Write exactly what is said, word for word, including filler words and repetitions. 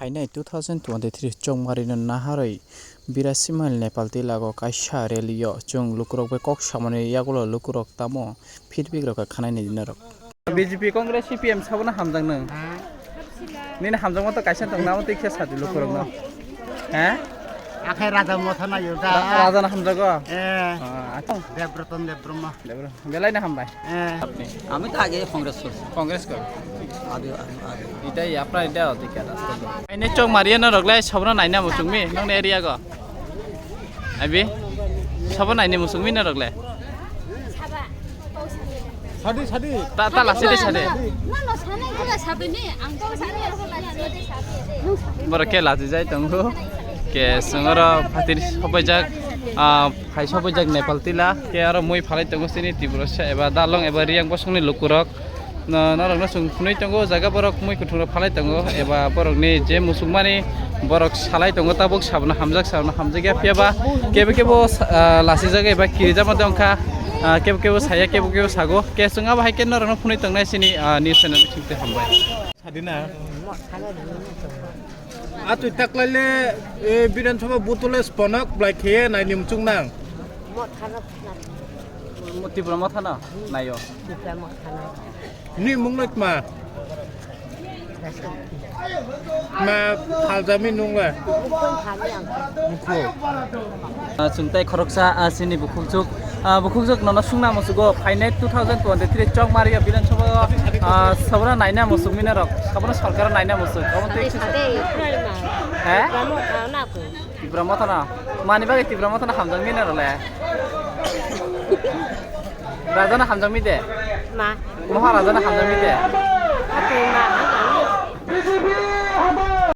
Phainai two thousand twenty-three Chongmarino naharwi Birasi mile Nepal tilago kaisa rally-o chwng lukurok bai kok samani yagulo lukurok tamo feedback rok kha khanaini norok. B J P, Congress, C P M sabono hamjak nwng? Nini hamjakma to kaisa tong namo tei khe sadi lukurokno. He? Akhai Raja Motha nayo da. Ra-, Raja no hamjago? Eh. Ah, achung. Debratan Debbrahma. Debra. Belai na hambai. Eh. Apni? আমি তো আগে কংগ্রেস করছি। Congress kor. আগে, আগে, আগে। এটাই আপনার এটা অধিকার আছে। Aini Chongmari norok le sabono naina muchungmi nongni area go. Abi? Sabono naina muchungmi norok le? Sadi, sadi. Ta, ta lasi de sadi. Borok khe lasi jai tongo. Ke songoro phatir sopaijak, ah, phai sopaijak Nepal tila. Ke aro mui phalai tongo chini Tiprasa eba Dalong eba Riyang bosongni lukurok. No, norokno chwng phunui tongo, o jaga borok mui kuthungrok phalai tongo, eba borokni je musukmani borok salai tongo, tabuk sabono hamjak, sabono hamjakya, phiyaba kebo kebo sa-, ah, lasijak eba kirijak ma tongkha, ah, kebo kebo saya, kebo kebo sago, ke chwng abo hai khe norokno phunui tongnai chini, ah, news channel bisingtwi hambai. Sadina. Atwi taklaile, e, Bidhan Sabha butule sponak blai kheye naini muchung nang. Tipra Motha na nayo. Ni mung le tma? Ma phaljami nung le? Mukhu. Ah, chwng tei khoroksa, ah, chini bukhukjwk, ah, bukhukjwk nono sungna musugo phainai two thousand twenty-three Chongmari Bidhan Sabha, ah, sabra naina musuk mina rok, sabra sarkar naina musuk. Abo tei Sade, sade, Ibrahim. He? Ramo, ah, na ko. Tipra Motha na. Mani bagwi Tipra Motha na hamjak mina role. Raja na hamjakmi de? Ma. Maharaja na hamjakmi de? Ate ma,